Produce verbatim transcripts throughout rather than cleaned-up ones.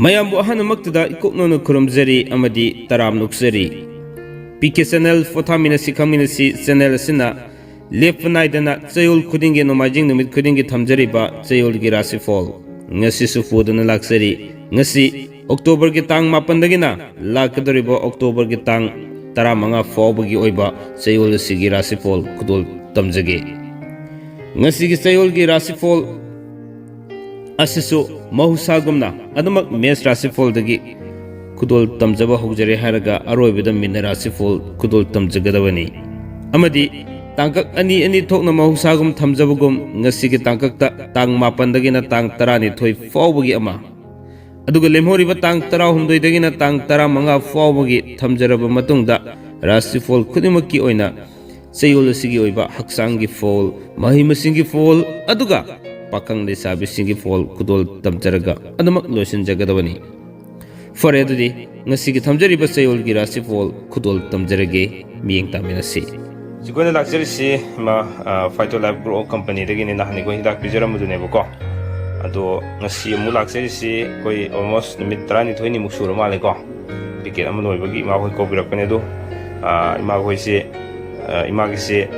ꯃꯌꯥꯝꯕꯨ ꯑꯍꯥꯟꯕꯃꯛꯇꯗ ꯏꯀꯣꯛꯅꯧꯅ ꯈꯨꯔꯨꯝꯖꯔꯤ ꯑꯃꯗꯤ ꯇꯔꯥꯝ ꯅꯣꯛꯆꯔꯤ꯫ P K channel ꯄꯣꯊꯥꯃꯤꯟꯅꯁꯤ ꯈꯪꯃꯤꯟꯅꯁꯤ channel ꯑꯁꯤꯅ ꯂꯦꯞꯄ ꯅꯥꯏꯗꯅ ꯆꯌꯣꯜ ꯈꯨꯗꯤꯡꯒꯤ, ꯅꯣꯡꯃꯥꯏꯖꯤꯡ ꯅꯨꯃꯤꯠ ꯈꯨꯗꯤꯡꯒꯤ ꯊꯝꯖꯔꯤꯕ ꯆꯌꯣꯜꯒꯤ ꯔꯥꯁꯤꯐꯣꯜ ꯉꯁꯤꯁꯨ ꯄꯨꯗꯨꯅ ꯂꯥꯛꯆꯔꯤ꯫ ꯉꯁꯤ ꯑꯣꯛꯇꯣꯕꯔꯒꯤ ꯇꯥꯡ ꯃꯥꯄꯟꯗꯒꯤꯅ ꯂꯥꯛꯀꯗꯧꯔꯤꯕ ꯑꯣꯛꯇꯣꯕꯔꯒꯤ ꯇꯥꯡ ꯇꯔꯥꯃꯉꯥ ꯐꯥꯎꯕꯒꯤ ꯑꯣꯏꯕ ꯆꯌꯣꯜ ꯑꯁꯤꯒꯤ ꯔꯥꯁꯤꯐꯣꯜ ꯈꯨꯗꯣꯜ ꯇꯝꯖꯒꯦ꯫ ꯉꯁꯤꯒꯤ ꯆꯌꯣꯜꯒꯤ ꯔꯥꯁꯤꯐꯣꯜ ꯑꯁꯤꯁꯨ ꯃꯍꯧꯁꯥꯒꯨꯝꯅ ꯑꯗꯨꯃꯛ ꯃꯦꯁ ꯔꯥꯁꯤꯐꯣꯜꯗꯒꯤ ꯈꯨꯗꯣꯜ ꯇꯝꯖꯕ ꯍꯧꯖꯔꯦ ꯍꯥꯏꯔꯒ ꯑꯔꯣꯏꯕꯗ ꯃꯤꯅ ꯔꯥꯁꯤꯐꯣꯜ ꯈꯨꯗꯣꯜ ꯇꯝꯖꯒꯗꯕꯅꯤ꯫ ꯑꯃꯗꯤ ꯇꯥꯡꯀꯛ ꯑꯅꯤ ꯑꯅꯤ ꯊꯣꯛꯅ ꯃꯍꯧꯁꯥꯒꯨꯝ ꯊꯝꯖꯕꯒꯨꯝ ꯉꯁꯤꯒꯤ ꯇꯥꯡꯀꯛꯇ ꯇꯥꯡ ꯃꯥꯄꯟꯗꯒꯤꯅ ꯇꯥꯡ ꯇꯔꯥꯅꯤꯊꯣꯏ ꯐꯥꯎꯕꯒꯤ ꯑꯃ, ꯑꯗꯨꯒ ꯂꯦꯝꯍꯧꯔꯤꯕ ꯇꯥꯡ ꯇꯔꯥꯍꯨꯝꯗꯣꯏꯗꯒꯤꯅ ꯇꯥꯡ ꯇꯔꯥꯃꯉꯥ ꯐꯥꯎꯕꯒꯤ ꯊꯝꯖꯔꯕ ꯃꯇꯨꯡꯗ ꯔꯥꯁꯤꯐꯣꯜ ꯈꯨꯗꯤꯡꯃꯛꯀꯤ ꯑꯣꯏꯅ ꯆꯌꯣꯜ ꯑꯁꯤꯒꯤ ꯑꯣꯏꯕ ꯍꯛꯆꯥꯡꯒꯤ ꯐꯣꯜ, ꯃꯍꯩ ꯃꯁꯤꯡꯒꯤ ꯐꯣꯜ, ꯑꯗꯨꯒ ꯄꯥꯈꯪ ꯂꯩꯁꯥꯕꯤꯁꯤꯡꯒꯤ ꯐꯣꯜ ꯈꯨꯗꯣꯜ ꯇꯝꯖꯔꯒ ꯑꯗꯨꯃꯛ ꯂꯣꯏꯁꯤꯟꯖꯒꯗꯕꯅꯤ꯫ ꯐꯔꯦ, ꯑꯗꯨꯗꯤ ꯉꯁꯤꯒꯤ ꯊꯝꯖꯔꯤꯕ ꯆꯌꯣꯜꯒꯤ ꯔꯥꯁꯤꯐꯣꯜ ꯈꯨꯗꯣꯜ ꯇꯝꯖꯔꯒꯦ, ꯃꯤꯠꯌꯦꯡ ꯇꯥꯃꯤꯟꯅꯁꯤ꯫ ꯑꯩꯈꯣꯏꯅ ꯂꯥꯛꯆꯔꯤꯁꯤ ꯏꯃꯥ, ꯑ, Phyto Life Group of Companyꯗꯒꯤꯅꯤ, ꯅꯍꯥꯟ ꯑꯩꯈꯣꯏ ꯍꯤꯗꯥꯛ ꯄꯤꯖꯔꯝꯕꯗꯨꯅꯦꯕꯀꯣ꯫ ꯑꯗꯣ ꯉꯁꯤ ꯑꯃꯨꯛ ꯂꯥꯛꯆꯔꯤꯁꯤ ꯑꯩꯈꯣꯏ almost ꯅꯨꯃꯤꯠ ꯇꯔꯥꯅꯤꯊꯣꯏꯅꯤꯃꯨꯛ ꯁꯨꯔ ꯃꯥꯜꯂꯦꯀꯣ꯫ ꯄꯦꯀꯦꯠ ꯑꯃ ꯂꯣꯏꯕꯒꯤ ꯏꯃꯥ ꯍꯣꯏ ꯀꯧꯕꯤꯔꯛꯄꯅꯦ꯫ ꯑꯗꯣ, ꯑ, ꯏꯃꯥ ꯍꯣꯏꯁꯦ, ꯑ, ꯏꯃꯥꯒꯤꯁꯦ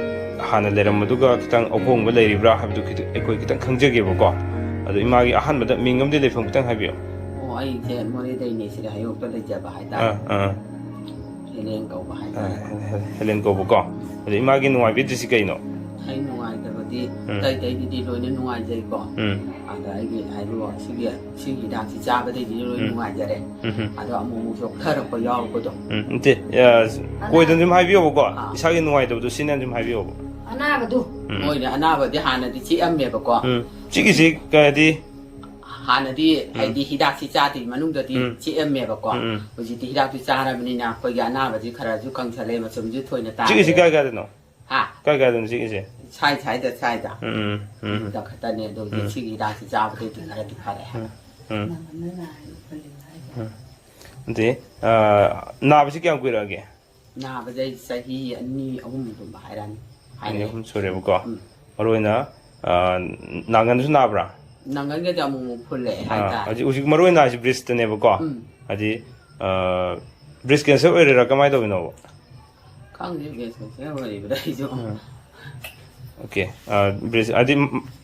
ꯍꯥꯟꯅ ꯂꯩꯔꯝꯕꯗꯨꯒ ꯈꯤꯇꯪ ꯑꯍꯣꯡꯕ ꯂꯩꯔꯤꯕ꯭ꯔꯥ ꯍꯥꯏꯕꯗꯨ ꯈꯤꯇꯪ, ꯑꯩꯈꯣꯏ ꯈꯤꯇꯪ ꯈꯪꯖꯒꯦꯕꯀꯣ꯫ ꯑꯗꯣ ꯏꯃꯥꯒꯤ ꯑꯍꯥꯟꯕꯗ ꯃꯤꯡ ꯑꯃꯗꯤ ꯂꯩꯐꯝ ꯈꯤꯇꯪ ꯍꯥꯏꯕꯤꯌꯨ꯫ ꯑꯣ, ꯑꯩꯁꯦ ꯃꯣꯔꯦꯗꯩꯅꯦ, ꯁꯤꯗ ꯍꯩꯔꯣꯛꯇ ꯂꯩꯖꯕ ꯍꯥꯏꯇꯥꯔꯦ꯫ ꯑꯥ, ꯑꯥ꯫ ꯍꯦꯂꯦꯟ ꯀꯧꯕ ꯑꯥ, ꯍꯥꯏꯇꯥꯔꯦ꯫ ꯍꯦ-, ꯍꯦ-, ꯍꯦꯂꯦꯟ ꯀꯧꯕꯀꯣ꯫ ꯑꯗꯣ ꯏꯃꯥꯒꯤ ꯅꯨꯡꯉꯥꯏꯕꯤꯗ꯭ꯔꯤꯁꯤ ꯀꯩꯅꯣ? ꯑꯩ ꯅꯨꯡꯉꯥꯏꯇꯕꯗꯤ ꯎꯝ꯫ ꯑꯇꯩ ꯑꯇꯩꯗꯗꯤ ꯂꯣꯏꯅ ꯅꯨꯡꯉꯥꯏꯖꯩꯀꯣ꯫ ꯎꯝ꯫ ꯑꯗ ꯑꯩꯒꯤ ꯍꯥꯏꯕ ꯁꯤꯒꯤ, ꯁꯤꯒꯤ ꯍꯤꯗꯥꯛꯁꯤ ꯆꯥꯕꯗꯩꯗꯤ ꯂꯣꯏ ꯎꯝ꯫ ꯅꯨꯡꯉꯥꯏꯖꯔꯦ꯫ ꯎꯝ ꯍꯝ꯫ ꯑꯗꯣ ꯑꯃꯨꯛ ꯑꯃꯨꯛ ꯆꯣꯛꯊꯔꯛꯄ ꯌꯥꯎꯔꯛꯄꯗꯣ꯫ ꯎꯝ, ꯅꯠꯇꯦ, ꯑ, ꯑꯅꯥꯕ-, ꯀꯣꯏꯗꯅ ꯑꯗꯨꯝ ꯍꯥꯏꯕꯤꯌꯣꯕꯀꯣ꯫ ꯑꯥ꯫ ꯏꯁꯥꯒꯤ ꯅꯨꯡꯉꯥꯏꯇꯕꯗꯣ ꯁꯤꯅ ꯑꯗꯨꯝ ꯍꯥꯏꯕꯤꯌꯣꯕ꯫ ꯑꯅꯥꯕꯗꯣ꯫ ꯎꯝ꯫ ꯃꯣꯏꯅ ꯑꯅꯥꯕꯗꯤ ꯍꯥꯟꯅꯗꯤ ꯆꯤꯛꯑꯝꯃꯦꯕꯀꯣ꯫ ꯎꯝ꯫ ꯁꯤꯒꯤꯁꯤ ꯀꯩ ꯍꯥꯏꯗꯤ ꯍꯥꯟꯅꯗꯤ ꯎꯝ꯫ ꯍꯥꯏꯗꯤ ꯍꯤꯗꯥꯛꯁꯤ ꯆꯥꯗ꯭ꯔꯤ ꯃꯅꯨꯡꯗꯗꯤ ꯎꯝ꯫ ꯆꯤꯛꯑꯝꯃꯦꯕꯀꯣ꯫ ꯎꯝ, ꯎꯝ꯫ ꯍꯧꯖꯤꯛꯇꯤ ꯍꯤꯗꯥꯛꯇꯤ ꯆꯥꯔꯕꯅꯤꯅ ꯑꯩꯈꯣꯏꯒꯤ ꯑꯅꯥꯕꯁꯤ ꯈꯔꯁꯨ ꯀꯪꯁꯜꯂꯦ, ꯃꯆꯨꯝꯁꯨ ꯊꯣꯏꯅ ꯇꯥꯔꯦ꯫ ꯁꯤꯒꯤꯁꯤ ꯀꯥꯏ ꯀꯥꯏꯗꯅꯣ? ꯍꯥ? ꯀꯥꯏ ꯀꯥꯏꯗꯅꯣ ꯁꯤꯒꯤꯁꯦ? ꯁꯥꯏ ꯁꯥꯏꯗ, ꯁꯥꯏꯗ꯫ ꯎꯝ, ꯎꯝ, ꯎꯝ꯫ ꯑꯗꯨꯗ ꯈꯛꯇꯅꯦ, ꯑꯗꯨ ꯍꯧꯖꯤꯛ ꯎꯝ꯫ ꯁꯤꯒꯤ ꯍꯤꯗꯥꯛꯁꯤ ꯆꯥꯕꯗꯩꯗꯤ ꯈꯔꯗꯤ ꯐꯔꯦ꯫ ꯎꯝ, ꯎꯝ꯫ ꯎꯝ꯫ ꯅꯠꯇꯦ, ꯑ, ꯅꯥꯕꯁꯤ ꯀꯌꯥꯝ ꯀꯨꯏꯔꯛꯑꯒꯦ? ꯅꯥꯕꯁꯦ ꯑꯩ ꯆꯍꯤ ꯑꯅꯤ ꯑꯍꯨꯝꯒꯨꯝꯕ ꯍꯥꯏꯔꯛꯑꯅꯤ꯫ ꯑꯅꯤ ꯑꯍꯨꯝ ꯁꯨꯔꯦꯕꯀꯣ꯫ ꯎꯝ꯫ ꯃꯔꯨ ꯑꯣꯏꯅ, ꯑ, ꯅꯥꯒꯟꯁꯨ ꯅꯥꯕ꯭ꯔꯥ? ꯅꯪꯒꯟꯒꯗꯤ ꯑꯃꯨꯛ ꯑꯃꯨꯛ ꯐꯨꯜꯂꯛꯑꯦ ꯑꯥ, ꯍꯥꯏꯇꯥꯔꯦ꯫ ꯍꯧꯖꯤꯛ ꯍꯧꯖꯤꯛ ꯃꯔꯨ ꯑꯣꯏꯅ ꯍꯥꯏꯁꯦ ꯕ꯭ꯔꯤꯖꯇꯅꯦꯕꯀꯣ꯫ ꯎꯝ꯫ ꯍꯥꯏꯗꯤ ꯕ꯭ꯔꯤꯖ ꯀꯦꯟꯁꯔ ꯑꯣꯏꯔꯤꯔꯥ, ꯀꯃꯥꯏꯅ ꯇꯧꯕꯅꯣꯕ? ꯈꯪꯗꯦ, ꯕ꯭ꯔꯤꯖ ꯀꯦꯟꯁꯔ ꯑꯣꯏꯔꯤꯕ꯭ꯔꯥ ꯑꯩꯁꯨ꯫ ꯑꯣꯀꯦ꯫ ꯕ꯭ꯔꯤꯖ ꯍꯥꯏꯗꯤ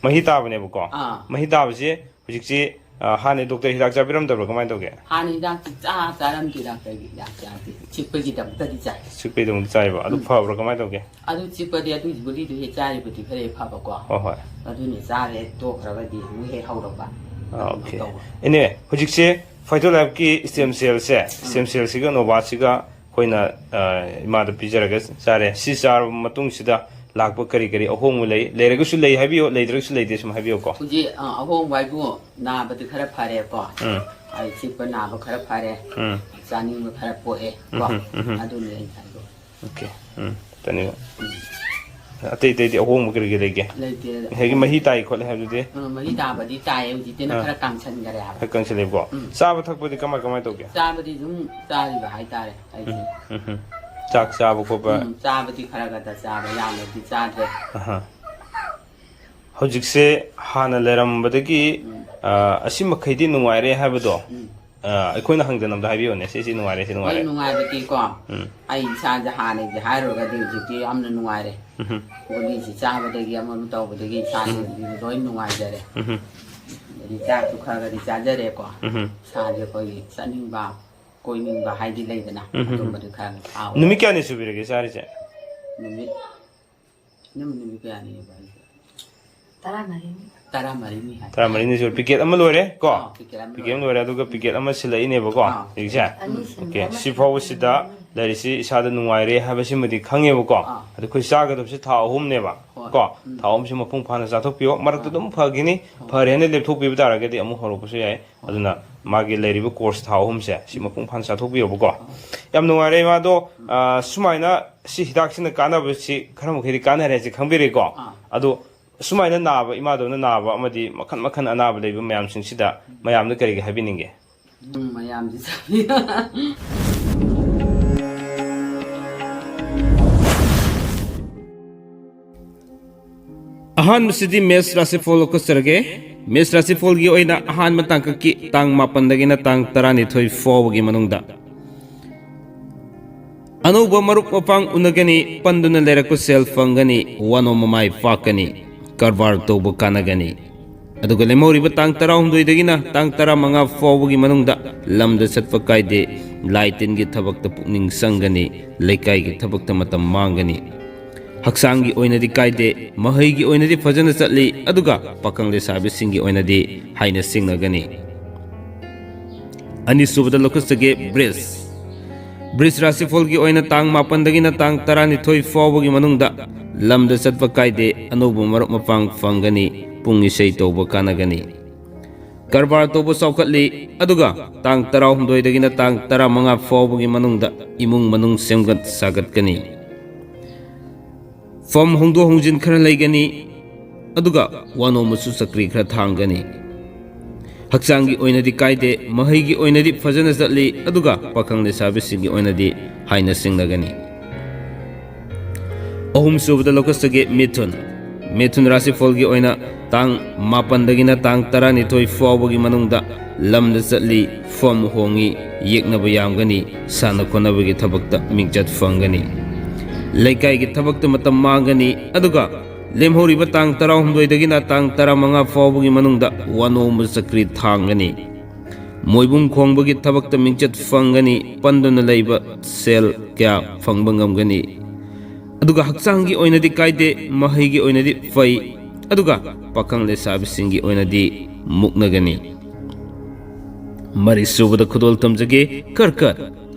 ꯃꯍꯤ ꯇꯥꯕꯅꯦꯕꯀꯣ꯫ ꯑꯥ꯫ ꯃꯍꯤ ꯇꯥꯕꯁꯤ ꯍꯧꯖꯤꯛꯁꯤ, ꯑ, ꯍꯥꯟꯅ ꯗꯣꯛꯇꯔ ꯍꯤꯗꯥꯛ ꯆꯥꯕꯤꯔꯝꯗꯕ꯭ꯔꯥ, ꯀꯃꯥꯏꯅ ꯇꯧꯒꯦ? ꯍꯥꯟꯅ ꯍꯤꯗꯥꯛꯇꯤ ꯆꯥ ꯆꯥꯔꯝꯗꯦ, ꯗꯥꯛꯇꯔꯒꯤ ꯍꯤꯗꯥꯛ ꯆꯥꯗꯦ꯫ ꯆꯤꯛꯄꯒꯤꯗꯃꯛꯇꯗꯤ ꯆꯥꯏ꯫ ꯆꯤꯛꯄꯩꯗꯃꯛꯇ ꯆꯥꯏꯕ꯫ ꯑꯗꯨ ꯐꯕ꯭ꯔꯥ, ꯀꯃꯥꯏꯅ ꯇꯧꯒꯦ? ꯑꯗꯨ ꯆꯤꯛꯄꯗꯤ ꯑꯗꯨꯒꯤ ꯒꯨꯂꯤꯗꯨ ꯍꯦꯛ ꯆꯥꯔꯤꯕꯗꯤ ꯈꯔ ꯍꯦꯛ ꯐꯕꯀꯣ꯫ ꯍꯣꯏ, ꯍꯣꯏ꯫ ꯑꯗꯨꯅ ꯆꯥꯔꯦ, ꯇꯣꯛꯈ꯭ꯔꯒꯗꯤ ꯑꯃꯨꯛ ꯍꯦꯛ ꯍꯧꯔꯛꯄ꯫ ꯑꯥ, ꯑꯗꯨꯃꯥꯏꯅ ꯑꯣꯀꯦ꯫ ꯇꯧꯕ꯫ ꯏꯅꯦ, ꯍꯧꯖꯤꯛꯁꯦ ꯐꯥꯏꯇꯣ ꯂꯥꯏꯐꯀꯤ ꯁ꯭ꯇꯦꯝ ꯁꯦꯜꯁꯦ, ꯁ꯭ꯇꯦꯝ ꯁꯦꯜꯁꯤꯒ ꯅꯣꯕꯥꯁꯤꯒ ꯑꯩꯈꯣꯏꯅ, ꯑ, ꯏꯃꯥꯗ ꯄꯤꯖꯔꯒ ꯆꯥꯔꯦ꯫ ꯁꯤ ꯆꯥꯔꯕ ꯃꯇꯨꯡꯁꯤꯗ ꯂꯥꯛꯄ ꯀꯔꯤ ꯀꯔꯤ ꯑꯍꯣꯡꯕ ꯂꯩ? ꯂꯩꯔꯒꯁꯨ ꯂꯩ ꯍꯥꯏꯕꯤꯌꯨ, ꯂꯩꯇ꯭ꯔꯒꯁꯨ ꯂꯩꯇꯦ ꯁꯨꯝ ꯍꯥꯏꯕꯤꯌꯨꯀꯣ꯫ ꯍꯧꯖꯤꯛ, ꯑ, ꯑꯍꯣꯡꯕ ꯍꯥꯏꯕꯨ ꯅꯥꯕꯗꯤ ꯈꯔ ꯐꯔꯦꯀꯣ꯫ ꯎꯝ꯫ ꯑꯩ ꯆꯤꯛꯄ ꯅꯥꯕ ꯈꯔ ꯐꯔꯦ꯫ ꯎꯝ꯫ ꯆꯥꯅꯤꯡꯕ ꯈꯔ ꯄꯣꯛꯑꯦ ꯀꯣ꯫ ꯎꯝ, ꯎꯝ, ꯎꯝ꯫ ꯑꯗꯨꯅꯤ ꯑꯩꯅ ꯍꯥꯏꯗꯣ꯫ ꯑꯣꯀꯦ꯫ ꯎꯝ꯫ ꯇꯅꯤꯕ꯫ ꯑꯇꯩ ꯑꯇꯩꯗꯤ ꯑꯍꯣꯡꯕ ꯀꯔꯤ ꯀꯔꯤ ꯂꯩꯒꯦ? ꯂꯩꯇꯦ꯫ ꯉꯁꯥꯏꯒꯤ ꯃꯍꯤ ꯇꯥꯏ ꯈꯣꯠꯂꯦ ꯍꯥꯏꯕꯗꯨꯗꯤ? ꯑ, ꯃꯍꯤ ꯇꯥꯕꯗꯤ ꯇꯥꯏꯌꯦ, ꯍꯧꯖꯤꯛꯇꯤꯅ ꯑꯥ꯫ ꯈꯔ ꯀꯪꯁꯟꯈꯔꯦ ꯍꯥꯏꯕ꯫ ꯈꯔ ꯀꯪꯁꯤꯜꯂꯦꯕꯀꯣ꯫ ꯎꯝ꯫ ꯆꯥꯕ ꯊꯛꯄꯗꯤ ꯀꯃꯥꯏ ꯀꯃꯥꯏ ꯇꯧꯒꯦ? ꯆꯥꯕꯗꯤ ꯑꯗꯨꯝ ꯆꯥꯔꯤꯕ ꯍꯥꯏꯇꯥꯔꯦ ꯑꯩꯁꯦ꯫ ꯎꯝ, ꯎꯝ꯫ ꯆꯥꯛ ꯆꯥꯕ ꯈꯣꯠꯄ? ꯎꯝ, ꯆꯥꯕꯗꯤ ꯈꯔ ꯈꯔ ꯆꯥꯕ, ꯌꯥꯝꯅꯗꯤ ꯆꯥꯗ꯭ꯔꯦ꯫ ꯑꯍ꯫ ꯍꯧꯖꯤꯛꯁꯦ ꯍꯥꯟꯅ ꯂꯩꯔꯝꯕꯗꯒꯤ, ꯎꯝ꯫ ꯑ, ꯑꯁꯤ ꯃꯈꯩꯗꯤ ꯅꯨꯡꯉꯥꯏꯔꯦ ꯍꯥꯏꯕꯗꯣ, ꯎꯝ꯫ ꯑ, ꯑꯩꯈꯣꯏꯅ ꯍꯪꯗꯅꯕꯗ ꯍꯥꯏꯕꯤꯌꯣꯅꯦ, ꯁꯤ, ꯁꯤ ꯅꯨꯡꯉꯥꯏꯔꯦ, ꯁꯤ ꯍꯣꯏ, ꯅꯨꯡꯉꯥꯏꯔꯦ꯫ ꯅꯨꯡꯉꯥꯏꯕꯗꯤꯀꯣ, ꯎꯝ꯫ ꯑꯩ ꯏꯁꯥꯁꯦ ꯍꯥꯟꯅꯒꯤ ꯍꯥꯏꯔꯨꯔꯒꯗꯤ ꯍꯧꯖꯤꯛꯇꯤ ꯌꯥꯝꯅ ꯅꯨꯡꯉꯥꯏꯔꯦ꯫ ꯎꯝ꯫ ꯒꯨꯂꯤꯁꯤ ꯆꯥꯕꯗꯒꯤ ꯑꯃ ꯑꯃ ꯇꯧꯕꯗꯒꯤ ꯏꯁꯥꯁꯦ ꯂꯣꯏ ꯅꯨꯡꯉꯥꯏꯖꯔꯦ꯫ ꯎꯝ꯫ ꯑꯗꯩ ꯆꯥꯛꯁꯨ ꯈꯔ ꯈꯔꯗꯤ ꯆꯥꯖꯔꯦꯀꯣ꯫ ꯎꯝ꯫ ꯏꯁꯥꯁꯦ ꯑꯩꯈꯣꯏꯒꯤ ꯆꯠꯅꯤꯡꯕ ꯀꯣꯏꯅꯤꯡꯕ ꯍꯥꯏꯗꯤ ꯂꯩꯗꯅ, ꯎꯝ꯫ ꯑꯗꯨꯝꯕꯗꯤ ꯈꯔ ꯐꯥꯎꯋꯦ꯫ ꯅꯨꯃꯤꯠ ꯀꯌꯥꯅꯤ ꯁꯨꯕꯤꯔꯒꯦ ꯆꯥꯔꯤꯁꯦ? ꯅꯨꯃꯤꯠ, ꯅꯨꯃꯤꯠ, ꯅꯨꯃꯤꯠ ꯀꯌꯥꯅꯤꯕ ꯍꯥꯏꯁꯦ? ꯇꯔꯥꯃꯔꯤꯅꯤ꯫ ꯇꯔꯥꯃꯔꯤꯅꯤ ꯍꯥꯏ꯫ ꯇꯔꯥꯃꯔꯤꯅꯤ ꯁꯨꯔꯦ꯫ ꯄꯤꯀꯦꯠ ꯑꯃ ꯂꯣꯏꯔꯦ ꯀꯣ? ꯑꯥ, ꯄꯤꯀꯦꯠ ꯑꯃ ꯄꯤꯀꯦꯠ ꯑꯃ ꯂꯣꯏꯔꯦ꯫ ꯂꯣꯏꯔꯦ, ꯑꯗꯨꯒ ꯄꯤꯀꯦꯠ ꯑꯃ ꯁꯤꯜꯂꯛꯏꯅꯦꯕꯀꯣ ꯑꯥ꯫ ꯍꯧꯖꯤꯛꯁꯦ꯫ ꯑꯅꯤ ꯁꯤꯟꯕ ꯑꯣꯀꯦ, ꯑꯃ ꯁꯤ ꯐꯥꯎꯕꯁꯤꯗ ꯂꯩꯔꯤꯁꯤ ꯏꯁꯥꯗ ꯅꯨꯡꯉꯥꯏꯔꯦ ꯍꯥꯏꯕꯁꯤꯃꯗꯤ ꯈꯪꯉꯦꯕꯀꯣ꯫ ꯑꯥ꯫ ꯑꯗꯣ ꯑꯩꯈꯣꯏ ꯆꯥꯒꯗꯕꯁꯦ ꯊꯥ ꯑꯍꯨꯝꯅꯦꯕ ꯍꯣꯏ꯫ ꯀꯣ꯫ ꯎꯝ꯫ ꯊꯥ ꯑꯍꯨꯝꯁꯤ ꯃꯄꯨꯡ ꯐꯥꯅ ꯆꯥꯊꯣꯛꯄꯤꯌꯣ꯫ ꯃꯔꯛꯇ ꯑꯥ꯫ ꯑꯗꯨꯝ ꯐꯈꯤꯅꯤ, ꯍꯣꯏ꯫ ꯐꯔꯦꯅ ꯂꯦꯞꯊꯣꯛꯄꯤꯕ ꯇꯥꯔꯒꯗꯤ ꯑꯃꯨꯛ ꯍꯧꯔꯛꯄꯁꯨ ꯌꯥꯏ꯫ ꯑꯗꯨꯅ ꯃꯥꯒꯤ ꯂꯩꯔꯤꯕ ꯀꯣꯔꯁ ꯊꯥ ꯑꯍꯨꯝꯁꯦ ꯁꯤ ꯃꯄꯨꯡ ꯐꯥꯅ ꯆꯥꯊꯣꯛꯄꯤꯌꯣꯕꯀꯣ꯫ ꯌꯥꯝ ꯅꯨꯡꯉꯥꯏꯔꯦ ꯏꯃꯥꯗꯣ꯫ ꯑꯥ, ꯁꯨꯃꯥꯏꯅ ꯁꯤ ꯍꯤꯗꯥꯛꯁꯤꯅ ꯀꯥꯟꯅꯕꯁꯤ ꯈꯔ ꯃꯈꯩꯗꯤ ꯀꯥꯟꯅꯔꯦ ꯍꯥꯏꯁꯦ ꯈꯪꯕꯤꯔꯦꯀꯣ꯫ ꯑꯥ꯫ ꯑꯗꯣ ꯁꯨꯃꯥꯏꯅ ꯅꯥꯕ, ꯏꯃꯥꯗꯧꯅ ꯅꯥꯕ ꯑꯃꯗꯤ ꯃꯈꯜ ꯃꯈꯜ ꯑꯅꯥꯕ ꯂꯩꯕ ꯃꯌꯥꯝꯁꯤꯡꯁꯤꯗ ꯃꯌꯥꯝꯗ ꯀꯔꯤꯒꯤ ꯍꯥꯏꯕꯤꯅꯤꯡꯒꯦ? ꯎꯝ, ꯃꯌꯥꯝꯁꯦ ꯆꯥꯕꯤꯌꯨ꯫ ꯑꯍꯥꯟꯕꯁꯤꯗꯤ ꯃꯦꯁ ꯔꯥꯁꯤꯐꯣꯜ ꯂꯧꯈꯠꯆꯔꯒꯦ꯫ ꯃꯦꯁ ꯔꯥꯁꯤꯐꯣꯜꯒꯤ ꯑꯣꯏꯅ ꯑꯍꯥꯟꯕ ꯇꯥꯡꯀꯛꯀꯤ ꯇꯥꯡ ꯃꯥꯄꯟꯗꯒꯤꯅ ꯇꯥꯡ ꯇꯔꯥꯅꯤꯊꯣꯏ ꯐꯥꯎꯕꯒꯤ ꯃꯅꯨꯡꯗ ꯑꯅꯧꯕ ꯃꯔꯨꯞ ꯃꯄꯥꯡ ꯎꯅꯒꯅꯤ, ꯄꯟꯗꯨꯅ ꯂꯩꯔꯛꯄ ꯁꯦꯜ ꯐꯪꯒꯅꯤ, ꯋꯥꯅꯣꯝꯕ ꯃꯥꯏ ꯄꯥꯛꯀꯅꯤ, ꯀꯔꯕꯥꯔ ꯇꯧꯕ ꯀꯥꯟꯅꯒꯅꯤ꯫ ꯑꯗꯨꯒ ꯂꯦꯝꯍꯧꯔꯤꯕ ꯇꯥꯡ ꯇꯔꯥꯍꯨꯝꯗꯣꯏꯗꯒꯤꯅ ꯇꯥꯡ ꯇꯔꯥꯃꯉꯥ ꯐꯥꯎꯕꯒꯤ ꯃꯅꯨꯡꯗ ꯂꯝꯗ ꯆꯠꯄ ꯀꯥꯏꯗꯦ, ꯂꯥꯏ ꯇꯤꯟꯒꯤ ꯊꯕꯛꯇ ꯄꯨꯛꯅꯤꯡ ꯆꯪꯒꯅꯤ, ꯂꯩꯀꯥꯏꯒꯤ ꯊꯕꯛꯇ ꯃꯇꯝ ꯃꯥꯡꯒꯅꯤ꯫ ꯍꯛꯆꯥꯡꯒꯤ ꯑꯣꯏꯅꯗꯤ ꯀꯥꯏꯗꯦ, ꯃꯍꯩꯒꯤ ꯑꯣꯏꯅꯗꯤ ꯐꯖꯅ ꯆꯠꯂꯤ, ꯑꯗꯨꯒ ꯄꯥꯈꯪ ꯂꯩꯁꯥꯕꯤꯁꯤꯡꯒꯤ ꯑꯣꯏꯅꯗꯤ ꯍꯥꯏꯅ ꯁꯤꯡꯅꯒꯅꯤ꯫ ꯑꯅꯤꯁꯨꯕꯗ ꯂꯧꯈꯠꯆꯒꯦ ꯕ꯭ꯔꯤꯖ꯫ ꯕ꯭ꯔꯤꯖ ꯔꯥꯁꯤꯐꯣꯜꯒꯤ ꯑꯣꯏꯅ ꯇꯥꯡ ꯃꯥꯄꯟꯗꯒꯤꯅ ꯇꯥꯡ ꯇꯔꯥꯅꯤꯊꯣꯏ ꯐꯥꯎꯕꯒꯤ ꯃꯅꯨꯡꯗ ꯂꯝꯗ ꯆꯠꯄ ꯀꯥꯏꯗꯦ, ꯑꯅꯧꯕ ꯃꯔꯨꯞ ꯃꯄꯥꯡ ꯐꯪꯒꯅꯤ, ꯄꯨꯡ ꯏꯁꯩ ꯇꯧꯕ ꯀꯥꯟꯅꯒꯅꯤ꯫ ꯀꯔꯕꯥꯔ ꯇꯧꯕ ꯆꯥꯎꯈꯠꯂꯤ, ꯑꯗꯨꯒ ꯇꯥꯡ ꯇꯔꯥꯍꯨꯝꯗꯣꯏꯗꯒꯤꯅ ꯇꯥꯡ ꯇꯔꯥꯃꯉꯥ ꯐꯥꯎꯕꯒꯤ ꯃꯅꯨꯡꯗ ꯏꯃꯨꯡ ꯃꯅꯨꯡ ꯁꯦꯝꯒꯠ ꯁꯥꯒꯠꯀꯅꯤ꯫ ꯐꯝ ꯍꯣꯡꯗꯣꯛ ꯍꯣꯡꯖꯤꯟ ꯈꯔ ꯂꯩꯒꯅꯤ, ꯑꯗꯨꯒ ꯋꯥꯅꯣꯝꯕꯁꯨ ꯆꯀ꯭ꯔꯤ ꯈꯔ ꯊꯥꯡꯒꯅꯤ꯫ ꯍꯛꯆꯥꯡꯒꯤ ꯑꯣꯏꯅꯗꯤ ꯀꯥꯏꯗꯦ, ꯃꯍꯩꯒꯤ ꯑꯣꯏꯅꯗꯤ ꯐꯖꯅ ꯆꯠꯂꯤ, ꯑꯗꯨꯒ ꯄꯥꯈꯪ ꯂꯩꯁꯥꯕꯤꯁꯤꯡꯒꯤ ꯑꯣꯏꯅꯗꯤ ꯍꯥꯏꯅ ꯁꯤꯡꯅꯒꯅꯤ꯫ ꯑꯍꯨꯝꯁꯨꯕꯗ ꯂꯧꯈꯠꯆꯒꯦ ꯃꯤꯊꯨꯟ꯫ ꯃꯤꯊꯨꯟ ꯔꯥꯁꯤꯐꯣꯜꯒꯤ ꯑꯣꯏꯅ ꯇꯥꯡ ꯃꯥꯄꯟꯗꯒꯤꯅ ꯇꯥꯡ ꯇꯔꯥꯅꯤꯊꯣꯏ ꯐꯥꯎꯕꯒꯤ ꯃꯅꯨꯡꯗ ꯂꯝꯗ ꯆꯠꯂꯤ, ꯐꯝ ꯍꯣꯡꯉꯤ, ꯌꯦꯛꯅꯕ ꯌꯥꯝꯒꯅꯤ, ꯁꯥꯟꯅ ꯈꯣꯠꯅꯕꯒꯤ ꯊꯕꯛꯇ ꯃꯤꯡꯆꯠ ꯐꯪꯒꯅꯤ꯫ ꯂꯩꯀꯥꯏꯒꯤ ꯊꯕꯛꯇ ꯃꯇꯝ ꯃꯥꯡꯒꯅꯤ, ꯑꯗꯨꯒ ꯂꯦꯝꯍꯧꯔꯤꯕ ꯇꯥꯡ ꯇꯔꯥꯍꯨꯝꯗꯣꯏꯗꯒꯤꯅ ꯇꯥꯡ ꯇꯔꯥꯃꯉꯥ ꯐꯥꯎꯕꯒꯤ ꯃꯅꯨꯡꯗ ꯋꯥꯅꯣꯝꯕ ꯆꯀ꯭ꯔꯤ ꯊꯥꯡꯒꯅꯤ꯫ ꯃꯣꯏꯕꯨꯡ ꯈꯣꯡꯕꯒꯤ ꯊꯕꯛꯇ ꯃꯤꯡꯆꯠ ꯐꯪꯒꯅꯤ, ꯄꯟꯗꯨꯅ ꯂꯩꯕ ꯁꯦꯜ ꯀꯌꯥ ꯐꯪꯕ ꯉꯝꯒꯅꯤ꯫ ꯑꯗꯨꯒ ꯍꯛꯆꯥꯡꯒꯤ ꯑꯣꯏꯅꯗꯤ ꯀꯥꯏꯗꯦ, ꯃꯍꯩꯒꯤ ꯑꯣꯏꯅꯗꯤ ꯐꯩ, ꯑꯗꯨꯒ ꯄꯥꯈꯪ ꯂꯩꯁꯥꯕꯤꯁꯤꯡꯒꯤ ꯑꯣꯏꯅꯗꯤ ꯃꯨꯛꯅꯒꯅꯤ꯫ ꯃꯔꯤꯁꯨꯕꯗ ꯈꯨꯗꯣꯜ ꯇꯝꯖꯒꯦ ꯀꯔꯀꯠ꯫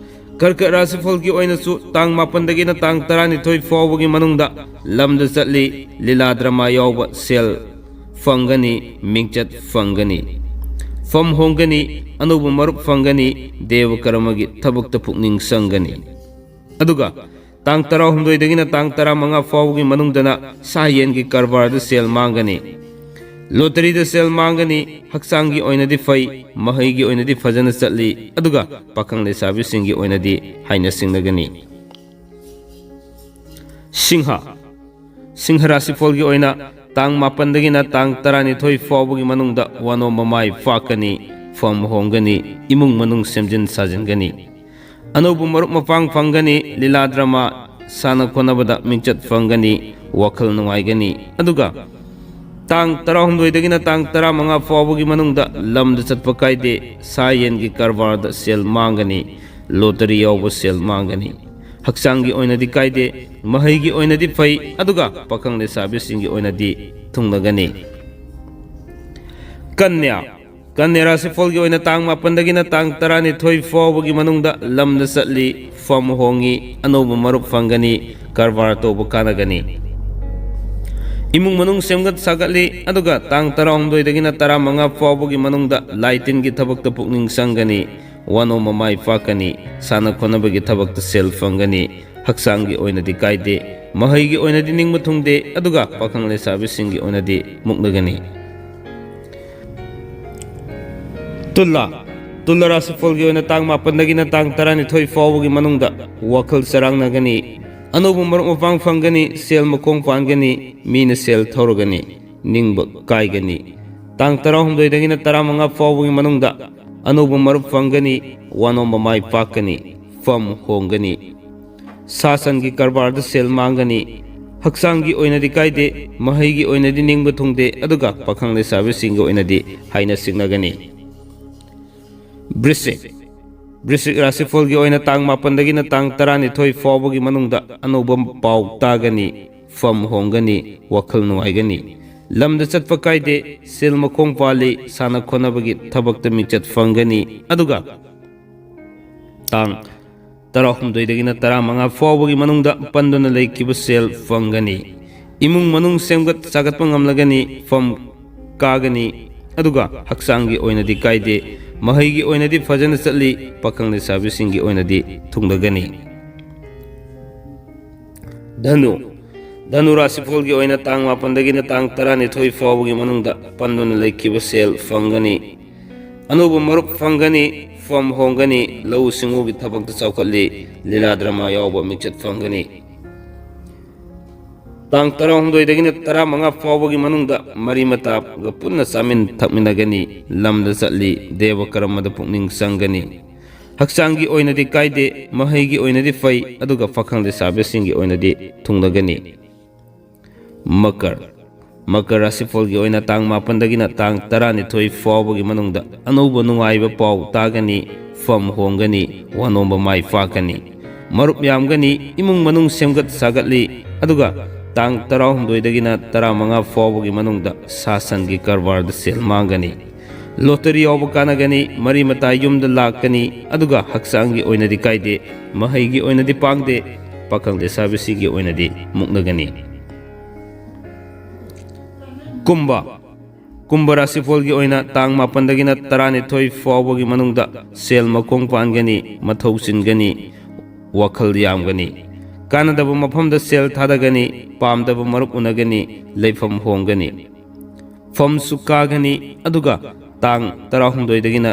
ꯀꯔꯀꯠ ꯔꯥꯁꯤꯐꯜꯒꯤ ꯑꯣꯏꯅꯁꯨ ꯇꯥꯡ ꯃꯥꯄꯟꯗꯒꯤꯅ ꯇꯥꯡ ꯇꯔꯥꯅꯤꯊꯣꯏ ꯐꯥꯎꯕꯒꯤ ꯃꯅꯨꯡꯗ ꯂꯝꯗ ꯆꯠꯂꯤ, ꯂꯤꯂꯥ ꯗ꯭ꯔꯃꯥ ꯌꯥꯎꯕ ꯁꯦꯜ ꯐꯪꯒꯅꯤ, ꯃꯤꯡꯆꯠ ꯐꯪꯒꯅꯤ, ꯐꯝ ꯍꯣꯡꯒꯅꯤ, ꯑꯅꯧꯕ ꯃꯔꯨꯞ ꯐꯪꯒꯅꯤ, ꯗꯦꯕ ꯀꯔꯃꯒꯤ ꯊꯕꯛꯇ ꯄꯨꯛꯅꯤꯡ ꯆꯪꯒꯅꯤ꯫ ꯑꯗꯨꯒ ꯇꯥꯡ ꯇꯔꯥꯍꯨꯝꯗꯣꯏꯗꯒꯤꯅ ꯇꯥꯡ ꯇꯔꯥꯃꯉꯥ ꯐꯥꯎꯕꯒꯤ ꯃꯅꯨꯡꯗꯅ ꯁꯥ ꯌꯦꯟꯒꯤ ꯀꯔꯕꯥꯔꯗ ꯁꯦꯜ ꯃꯥꯡꯒꯅꯤ, ꯂꯣꯇꯔꯤꯗ ꯁꯦꯜ ꯃꯥꯡꯒꯅꯤ, ꯍꯛꯆꯥꯡꯒꯤ ꯑꯣꯏꯅꯗꯤ ꯐꯩ, ꯃꯍꯩꯒꯤ ꯑꯣꯏꯅꯗꯤ ꯐꯖꯅ ꯆꯠꯂꯤ, ꯑꯗꯨꯒ ꯄꯥꯈꯪ ꯂꯩꯁꯥꯕꯤꯁꯤꯡꯒꯤ ꯑꯣꯏꯅꯗꯤ ꯍꯥꯏꯅ ꯁꯤꯡꯅꯒꯅꯤ꯫ ꯁꯤꯡꯍ, ꯁꯤꯡꯍ ꯔꯥꯁꯤꯐꯜꯒꯤ ꯑꯣꯏꯅ ꯇꯥꯡ ꯃꯥꯄꯟꯗꯒꯤꯅ ꯇꯥꯡ ꯇꯔꯥꯅꯤꯊꯣꯏ ꯐꯥꯎꯕꯒꯤ ꯃꯅꯨꯡꯗ ꯋꯥꯅꯣꯝ ꯃꯃꯥꯏ ꯄꯥꯛꯀꯅꯤ, ꯐꯝ ꯍꯣꯡꯒꯅꯤ, ꯏꯃꯨꯡ ꯃꯅꯨꯡ ꯁꯦꯝꯖꯤꯟ ꯁꯥꯖꯤꯟꯒꯅꯤ, ꯑꯅꯧꯕ ꯃꯔꯨꯞ ꯃꯄꯥꯡ ꯐꯪꯒꯅꯤ, ꯂꯤꯂꯥ ꯗ꯭ꯔꯃꯥ, ꯁꯥꯟꯅ ꯈꯣꯠꯅꯕꯗ ꯃꯤꯡꯆꯠ ꯐꯪꯒꯅꯤ, ꯋꯥꯈꯜ ꯅꯨꯡꯉꯥꯏꯒꯅꯤ꯫ ꯑꯗꯨꯒ ꯇꯥꯡ ꯇꯔꯥꯍꯨꯝꯗꯣꯏꯗꯒꯤꯅ ꯇꯥꯡ ꯇꯔꯥꯃꯉꯥ ꯐꯥꯎꯕꯒꯤ ꯃꯅꯨꯡꯗ ꯂꯝꯗ ꯆꯠꯄ ꯀꯥꯏꯗꯦ, ꯁꯥ ꯌꯦꯟꯒꯤ ꯀꯔꯕꯥꯔꯗ ꯁꯦꯜ ꯃꯥꯡꯒꯅꯤ, ꯂꯣꯇꯔꯤ ꯌꯥꯎꯕ ꯁꯦꯜ ꯃꯥꯡꯒꯅꯤ꯫ ꯍꯛꯆꯥꯡꯒꯤ ꯑꯣꯏꯅꯗꯤ ꯀꯥꯏꯗꯦ, ꯃꯍꯩꯒꯤ ꯑꯣꯏꯅꯗꯤ ꯐꯩ, ꯑꯗꯨꯒ ꯄꯥꯈꯪ ꯂꯩꯁꯥꯕꯤꯁꯤꯡꯒꯤ ꯑꯣꯏꯅꯗꯤ ꯊꯨꯡꯂꯒꯅꯤ꯫ ꯀꯟꯌꯥ, ꯀꯟꯌꯥ ꯔꯥꯁꯤꯐꯜꯒꯤ ꯑꯣꯏꯅ ꯇꯥꯡ ꯃꯥꯄꯟꯗꯒꯤꯅ ꯇꯥꯡ ꯇꯔꯥꯅꯤꯊꯣꯏ ꯐꯥꯎꯕꯒꯤ ꯃꯅꯨꯡꯗ ꯂꯝꯗ ꯆꯠꯂꯤ, ꯐꯝ ꯍꯣꯡꯉꯤ, ꯑꯅꯧꯕ ꯃꯔꯨꯞ ꯐꯪꯒꯅꯤ, ꯀꯔꯕꯥꯔ ꯇꯧꯕ ꯀꯥꯟꯅꯒꯅꯤ꯫ ꯏꯃꯨꯡ ꯃꯅꯨꯡ ꯁꯦꯝꯒꯠ ꯁꯥꯒꯠꯂꯤ, ꯑꯗꯨꯒ ꯇꯥꯡ ꯇꯔꯥꯍꯨꯝꯗꯣꯏꯗꯒꯤꯅ ꯇꯔꯥꯃꯉꯥ ꯐꯥꯎꯕꯒꯤ ꯃꯅꯨꯡꯗ ꯂꯥꯏ ꯇꯤꯟꯒꯤ ꯊꯕꯛꯇ ꯄꯨꯛꯅꯤꯡ ꯆꯪꯒꯅꯤ, ꯋꯥꯅꯣꯝ ꯃꯃꯥꯏ ꯄꯥꯛꯀꯅꯤ, ꯁꯥꯟꯅ ꯈꯣꯠꯅꯕꯒꯤ ꯊꯕꯛꯇ ꯁꯦꯜ ꯐꯪꯒꯅꯤ, ꯍꯛꯆꯥꯡꯒꯤ ꯑꯣꯏꯅꯗꯤ ꯀꯥꯏꯗꯦ, ꯃꯍꯩꯒꯤ ꯑꯣꯏꯅꯗꯤ ꯅꯤꯡꯕ ꯊꯨꯡꯗꯦ, ꯑꯗꯨꯒ ꯄꯥꯈꯪ ꯂꯩꯁꯥꯕꯤꯁꯤꯡꯒꯤ ꯑꯣꯏꯅꯗꯤ ꯃꯨꯛꯅꯒꯅꯤ꯫ ꯇꯨꯂꯥ, ꯇꯨꯂꯥ ꯔꯥꯁꯤꯐꯜꯒꯤ ꯑꯣꯏꯅ ꯇꯥꯡ ꯃꯥꯄꯟꯗꯒꯤꯅ ꯇꯥꯡ ꯇꯔꯥꯅꯤꯊꯣꯏ ꯐꯥꯎꯕꯒꯤ ꯃꯅꯨꯡꯗ ꯋꯥꯈꯜ ꯆꯔꯥꯡꯅꯒꯅꯤ, ꯑꯅꯧꯕ ꯃꯔꯨꯞ ꯃꯄꯥꯡ ꯐꯪꯒꯅꯤ, ꯁꯦꯜ ꯃꯈꯣꯡ ꯄꯥꯟꯒꯅꯤ, ꯃꯤꯅ ꯁꯦꯜ ꯊꯧꯔꯒꯅꯤ, ꯅꯤꯡꯕ ꯀꯥꯏꯒꯅꯤ꯫ ꯇꯥꯡ ꯇꯔꯥꯍꯨꯝꯗꯣꯏꯗꯒꯤꯅ ꯇꯔꯥꯃꯉꯥ ꯐꯥꯎꯕꯒꯤ ꯃꯅꯨꯡꯗ ꯑꯅꯧꯕ ꯃꯔꯨꯞ ꯐꯪꯒꯅꯤ, ꯋꯥꯅꯣꯝ ꯃꯃꯥꯏ ꯄꯥꯛꯀꯅꯤ, ꯐꯝ ꯍꯣꯡꯒꯅꯤ, ꯁꯥ ꯁꯟꯒꯤ ꯀꯔꯕꯥꯔꯗ ꯁꯦꯜ ꯃꯥꯡꯒꯅꯤ, ꯍꯛꯆꯥꯡꯒꯤ ꯑꯣꯏꯅꯗꯤ ꯀꯥꯏꯗꯦ, ꯃꯍꯩꯒꯤ ꯑꯣꯏꯅꯗꯤ ꯅꯤꯡꯕ ꯊꯨꯡꯗꯦ, ꯑꯗꯨꯒ ꯄꯥꯈꯪ ꯂꯩꯁꯥꯕꯤꯁꯤꯡꯒꯤ ꯑꯣꯏꯅꯗꯤ ꯍꯥꯏꯅ ꯁꯤꯡꯅꯒꯅꯤ꯫ ꯕ꯭ꯔꯤꯁꯤꯛ, ꯕ꯭ꯔꯤꯁꯤꯛ ꯔꯥꯁꯤꯐꯜꯒꯤ ꯑꯣꯏꯅ ꯇꯥꯡ ꯃꯥꯄꯟꯗꯒꯤꯅ ꯇꯥꯡ ꯇꯔꯥꯅꯤꯊꯣꯏ ꯐꯥꯎꯕꯒꯤ ꯃꯅꯨꯡꯗ ꯑꯅꯧꯕ ꯄꯥꯎ ꯇꯥꯒꯅꯤ, ꯐꯝ ꯍꯣꯡꯒꯅꯤ, ꯋꯥꯈꯜ ꯅꯨꯡꯉꯥꯏꯒꯅꯤ꯫ ꯂꯝꯗ ꯆꯠꯄ ꯀꯥꯏꯗꯦ, ꯁꯦꯜ ꯃꯈꯣꯡ ꯄꯥꯜꯂꯤ, ꯁꯥꯟꯅ ꯈꯣꯠꯅꯕꯒꯤ ꯊꯕꯛꯇ ꯃꯤꯡꯆꯠ ꯐꯪꯒꯅꯤ꯫ ꯑꯗꯨꯒ ꯇꯥꯡ ꯇꯔꯥꯍꯨꯝꯗꯣꯏꯗꯒꯤꯅ ꯇꯔꯥꯃꯉꯥ ꯐꯥꯎꯕꯒꯤ ꯃꯅꯨꯡꯗ ꯄꯟꯗꯨꯅ ꯂꯩꯈꯤꯕ ꯁꯦꯜ ꯐꯪꯒꯅꯤ꯫ ꯏꯃꯨꯡ ꯃꯅꯨꯡ ꯁꯦꯝꯒꯠ ꯁꯥꯒꯠꯄ ꯉꯝꯂꯒꯅꯤ, ꯐꯝ ꯀꯥꯒꯅꯤ꯫ ꯑꯗꯨꯒ ꯍꯛꯆꯥꯡꯒꯤ ꯑꯣꯏꯅꯗꯤ ꯀꯥꯏꯗꯦ, ꯃꯍꯩꯒꯤ ꯑꯣꯏꯅꯗꯤ ꯐꯖꯅ ꯆꯠꯂꯤ, ꯄꯥꯈꯪ ꯂꯩꯁꯥꯕꯤꯁꯤꯡꯒꯤ ꯑꯣꯏꯅꯗꯤ ꯊꯨꯡꯂꯒꯅꯤ꯫ ꯙꯅꯨ, ꯙꯅꯨ ꯔꯥꯁꯤꯐꯜꯒꯤ ꯑꯣꯏꯅ ꯇꯥꯡ ꯃꯥꯄꯟꯗꯒꯤꯅ ꯇꯥꯡ ꯇꯔꯥꯅꯤꯊꯣꯏ ꯐꯥꯎꯕꯒꯤ ꯃꯅꯨꯡꯗ ꯄꯟꯗꯨꯅ ꯂꯩꯈꯤꯕ ꯁꯦꯜ ꯐꯪꯒꯅꯤ꯫ ꯑꯅꯧꯕ ꯃꯔꯨꯞ ꯐꯪꯒꯅꯤ, ꯐꯝ ꯍꯣꯡꯒꯅꯤ, ꯂꯧꯎ ꯁꯤꯡꯎꯒꯤ ꯊꯕꯛꯇ ꯆꯥꯎꯈꯠꯂꯤ, ꯂꯤꯂꯥ ꯗ꯭ꯔꯃꯥ ꯌꯥꯎꯕ ꯃꯤꯡꯆꯠ ꯐꯪꯒꯅꯤ꯫ ꯇꯥꯡ ꯇꯔꯥꯍꯨꯝꯗꯣꯏꯗꯒꯤꯅ ꯇꯔꯥꯃꯉꯥ ꯐꯥꯎꯕꯒꯤ ꯃꯅꯨꯡꯗ ꯃꯔꯤ ꯃꯇꯥꯒ ꯄꯨꯟꯅ ꯆꯥꯃꯤꯟ ꯊꯛꯃꯤꯟꯅꯒꯅꯤ꯫ ꯂꯝꯗ ꯆꯠꯂꯤ ꯗꯦꯕ ꯀꯔꯃꯗ ꯄꯨꯛꯅꯤꯡ ꯆꯪꯒꯅꯤ꯫ ꯍꯛꯆꯥꯡꯒꯤ ꯑꯣꯏꯅꯗꯤ ꯀꯥꯏꯗꯦ, ꯃꯍꯩꯒꯤ ꯑꯣꯏꯅꯗꯤ ꯐꯩ, ꯑꯗꯨꯒ ꯄꯥꯈꯪ ꯂꯩꯁꯥꯕꯤꯁꯤꯡꯒꯤ ꯑꯣꯏꯅꯗꯤ ꯊꯨꯡꯂꯒꯅꯤ꯫ ꯃꯀꯔ꯫ ꯃꯀꯔ ꯔꯥꯁꯤꯐꯣꯜꯒꯤ ꯑꯣꯏꯅ ꯇꯥꯡ ꯃꯥꯄꯟꯗꯒꯤꯅ ꯇꯥꯡ ꯇꯔꯥꯅꯤꯊꯣꯏ ꯐꯥꯎꯕꯒꯤ ꯃꯅꯨꯡꯗ ꯑꯅꯧꯕ ꯅꯨꯡꯉꯥꯏꯕ ꯄꯥꯎ ꯇꯥꯒꯅꯤ, ꯐꯝ ꯍꯣꯡꯒꯅꯤ, ꯋꯥꯅꯣꯝꯕ ꯃꯥꯏ ꯄꯥꯛꯀꯅꯤ꯫ ꯃꯔꯨꯞ ꯌꯥꯝꯒꯅꯤ, ꯏꯃꯨꯡ ꯃꯅꯨꯡ ꯁꯦꯝꯒꯠ ꯁꯥꯒꯠꯂꯤ, ꯑꯗꯨꯒ ꯇꯥꯡ ꯇꯔꯥꯍꯨꯝꯗꯣꯏꯗꯒꯤꯅ ꯇꯔꯥꯃꯉꯥ ꯐꯥꯎꯕꯒꯤ ꯃꯅꯨꯡꯗ ꯁꯥ ꯁꯟꯒꯤ ꯀꯔꯕꯥꯔꯗ ꯁꯦꯜ ꯃꯥꯡꯒꯅꯤ꯫ ꯂꯣꯇꯔꯤ ꯌꯥꯎꯕ ꯀꯥꯟꯅꯒꯅꯤ, ꯃꯔꯤ ꯃꯇꯥ ꯌꯨꯝꯗ ꯂꯥꯛꯀꯅꯤ, ꯑꯗꯨꯒ ꯍꯛꯆꯥꯡꯒꯤ ꯑꯣꯏꯅꯗꯤ ꯀꯥꯏꯗꯦ, ꯃꯍꯩꯒꯤ ꯑꯣꯏꯅꯗꯤ ꯄꯥꯡꯗꯦ, ꯄꯥꯈꯪ ꯂꯩꯁꯥꯕꯤꯁꯤꯡꯒꯤ ꯑꯣꯏꯅꯗꯤ ꯃꯨꯛꯅꯒꯅꯤ꯫ ꯀꯨꯝꯕ꯫ ꯀꯨꯝꯕ ꯔꯥꯁꯤꯐꯣꯜꯒꯤ ꯑꯣꯏꯅ ꯇꯥꯡ ꯃꯥꯄꯟꯗꯒꯤꯅ ꯇꯔꯥꯅꯤꯊꯣꯏ ꯐꯥꯎꯕꯒꯤ ꯃꯅꯨꯡꯗ ꯁꯦꯜ ꯃꯈꯣꯡ ꯄꯥꯟꯒꯅꯤ, ꯃꯊꯧ ꯆꯤꯟꯒꯅꯤ, ꯋꯥꯈꯜ ꯌꯥꯝꯒꯅꯤ꯫ ꯀꯥꯟꯅꯗꯕ ꯃꯐꯝꯗ ꯁꯦꯜ ꯊꯥꯗꯒꯅꯤ, ꯄꯥꯝꯗꯕ ꯃꯔꯨꯞ ꯎꯅꯒꯅꯤ, ꯂꯩꯐꯝ ꯍꯣꯡꯒꯅꯤ꯫ ꯐꯝꯁꯨ ꯀꯥꯒꯅꯤ, ꯑꯗꯨꯒ ꯇꯥꯡ ꯇꯔꯥꯍꯨꯝꯗꯣꯏꯗꯒꯤꯅ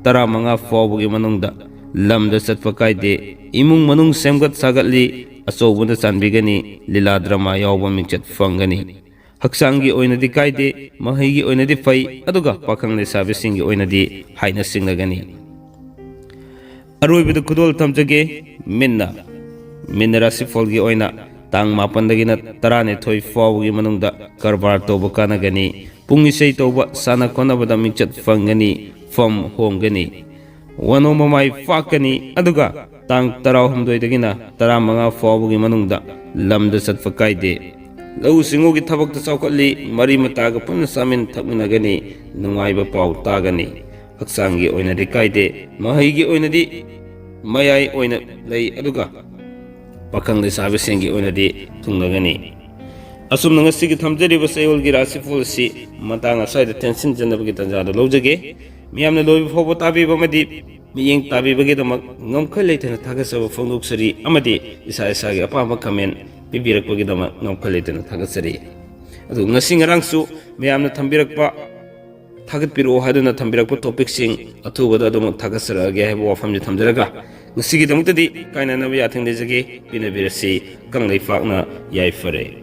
ꯇꯔꯥꯃꯉꯥ ꯐꯥꯎꯕꯒꯤ ꯃꯅꯨꯡꯗ ꯂꯝꯗ ꯆꯠꯄ ꯀꯥꯏꯗꯦ, ꯏꯃꯨꯡ ꯃꯅꯨꯡ ꯁꯦꯝꯒꯠ ꯁꯥꯒꯠꯂꯤ, ꯑꯆꯧꯕꯅ ꯆꯥꯟꯕꯤꯒꯅꯤ, ꯂꯤꯂꯥ ꯗ꯭ꯔꯃꯥ ꯌꯥꯎꯕ ꯃꯤꯡꯆꯠ ꯐꯪꯒꯅꯤ꯫ ꯍꯛꯆꯥꯡꯒꯤ ꯑꯣꯏꯅꯗꯤ ꯀꯥꯏꯗꯦ, ꯃꯍꯩꯒꯤ ꯑꯣꯏꯅꯗꯤ ꯐꯩ, ꯑꯗꯨꯒ ꯄꯥꯈꯪ ꯂꯩꯁꯥꯕꯤꯁꯤꯡꯒꯤ ꯑꯣꯏꯅꯗꯤ ꯍꯥꯏꯅ ꯁꯤꯡꯅꯒꯅꯤ꯫ ꯑꯔꯣꯏꯕꯗ ꯈꯨꯗꯣꯜ ꯊꯝꯖꯒꯦ, ꯃꯤꯟꯅ꯫ ꯃꯤꯟꯅ ꯔꯥꯁꯤꯐꯣꯜꯒꯤ ꯑꯣꯏꯅ ꯇꯥꯡ ꯃꯥꯄꯟꯗꯒꯤꯅ ꯇꯔꯥꯅꯤꯊꯣꯏ ꯐꯥꯎꯕꯒꯤ ꯃꯅꯨꯡꯗ ꯀꯔꯕꯥꯔ ꯇꯧꯕ ꯀꯥꯟꯅꯒꯅꯤ, ꯄꯨꯡ ꯏꯁꯩ ꯇꯧꯕ, ꯁꯥꯟꯅ ꯈꯣꯠꯅꯕꯗ ꯃꯤꯡꯆꯠ ꯐꯪꯒꯅꯤ, ꯐꯝ ꯍꯣꯡꯒꯅꯤ, ꯋꯥꯅꯣꯝꯕ ꯃꯥꯏ ꯄꯥꯛꯀꯅꯤ, ꯑꯗꯨꯒ ꯇꯥꯡ ꯇꯔꯥꯍꯨꯝꯗꯣꯏꯗꯒꯤꯅ ꯇꯔꯥꯃꯉꯥ ꯐꯥꯎꯕꯒꯤ ꯃꯅꯨꯡꯗ ꯂꯝꯗ ꯆꯠꯄ ꯀꯥꯏꯗꯦ꯫ ꯂꯧꯎ ꯁꯤꯡꯎꯒꯤ ꯊꯕꯛꯇ ꯆꯥꯎꯈꯠꯂꯤ, ꯃꯔꯤ ꯃꯇꯥꯒ ꯄꯨꯟꯅ ꯆꯥꯃꯤꯟ ꯊꯛꯃꯤꯟꯅꯒꯅꯤ, ꯅꯨꯡꯉꯥꯏꯕ ꯄꯥꯎ ꯇꯥꯒꯅꯤ꯫ ꯍꯛꯆꯥꯡꯒꯤ ꯑꯣꯏꯅꯗꯤ ꯀꯥꯏꯗꯦ, ꯃꯍꯩꯒꯤ ꯑꯣꯏꯅꯗꯤ ꯃꯌꯥꯏ ꯑꯣꯏꯅ ꯂꯩ, ꯑꯗꯨꯒ ꯄꯥꯈꯪ ꯂꯩꯁꯥꯕꯤꯁꯤꯡꯒꯤ ꯑꯣꯏꯅꯗꯤ ꯊꯨꯡꯂꯒꯅꯤ꯫ ꯑꯁꯨꯝꯅ ꯉꯁꯤꯒꯤ ꯊꯝꯖꯔꯤꯕ ꯆꯌꯣꯜꯒꯤ ꯔꯥꯁꯤꯐꯣꯜ ꯑꯁꯤ ꯃꯇꯥꯡ ꯑꯁ꯭ꯋꯥꯏꯗ ꯇꯦꯟꯁꯤꯟꯖꯅꯕꯒꯤ ꯇꯥꯟꯖꯥꯗꯨ ꯂꯧꯖꯒꯦ꯫ ꯃꯤꯌꯥꯝꯅ ꯂꯣꯏꯕ ꯐꯥꯎꯕ ꯇꯥꯕꯤꯕ ꯑꯃꯗꯤ ꯃꯤꯠꯌꯦꯡ ꯇꯥꯕꯤꯕꯒꯤꯗꯃꯛ ꯉꯝꯈꯩ ꯂꯩꯇꯅ ꯊꯥꯒꯠꯆꯕ ꯐꯣꯡꯗꯣꯛꯆꯔꯤ, ꯑꯃꯗꯤ ꯏꯁꯥ ꯏꯁꯥꯒꯤ ꯑꯄꯥꯝꯕ ꯀꯃꯦꯟ ꯄꯤꯕꯤꯔꯛꯄꯒꯤꯗꯃꯛ ꯉꯝꯈꯩ ꯂꯩꯇꯅ ꯊꯥꯒꯠꯆꯔꯤ꯫ ꯑꯗꯨ ꯉꯁꯤ ꯉꯔꯥꯡꯁꯨ ꯃꯌꯥꯝꯅ ꯊꯝꯕꯤꯔꯛꯄ ꯊꯥꯒꯠꯄꯤꯔꯛꯑꯣ ꯍꯥꯏꯗꯨꯅ ꯊꯝꯕꯤꯔꯛꯄ ꯇꯣꯄꯤꯛꯁꯤꯡ ꯑꯊꯨꯕꯗ ꯑꯗꯨꯃꯛ ꯊꯥꯒꯠꯆꯔꯛꯑꯒꯦ ꯍꯥꯏꯕ ꯋꯥꯐꯝꯁꯤ ꯊꯝꯖꯔꯒ, ꯉꯁꯤꯒꯤꯗꯃꯛꯇꯗꯤ ꯀꯥꯏꯅꯅꯕ ꯌꯥꯊꯪ ꯂꯩꯖꯒꯦ꯫ ꯄꯤꯅꯕꯤꯔꯁꯤ ꯀꯪꯂꯩꯄꯥꯛꯅ ꯌꯥꯏꯐꯔꯦ꯫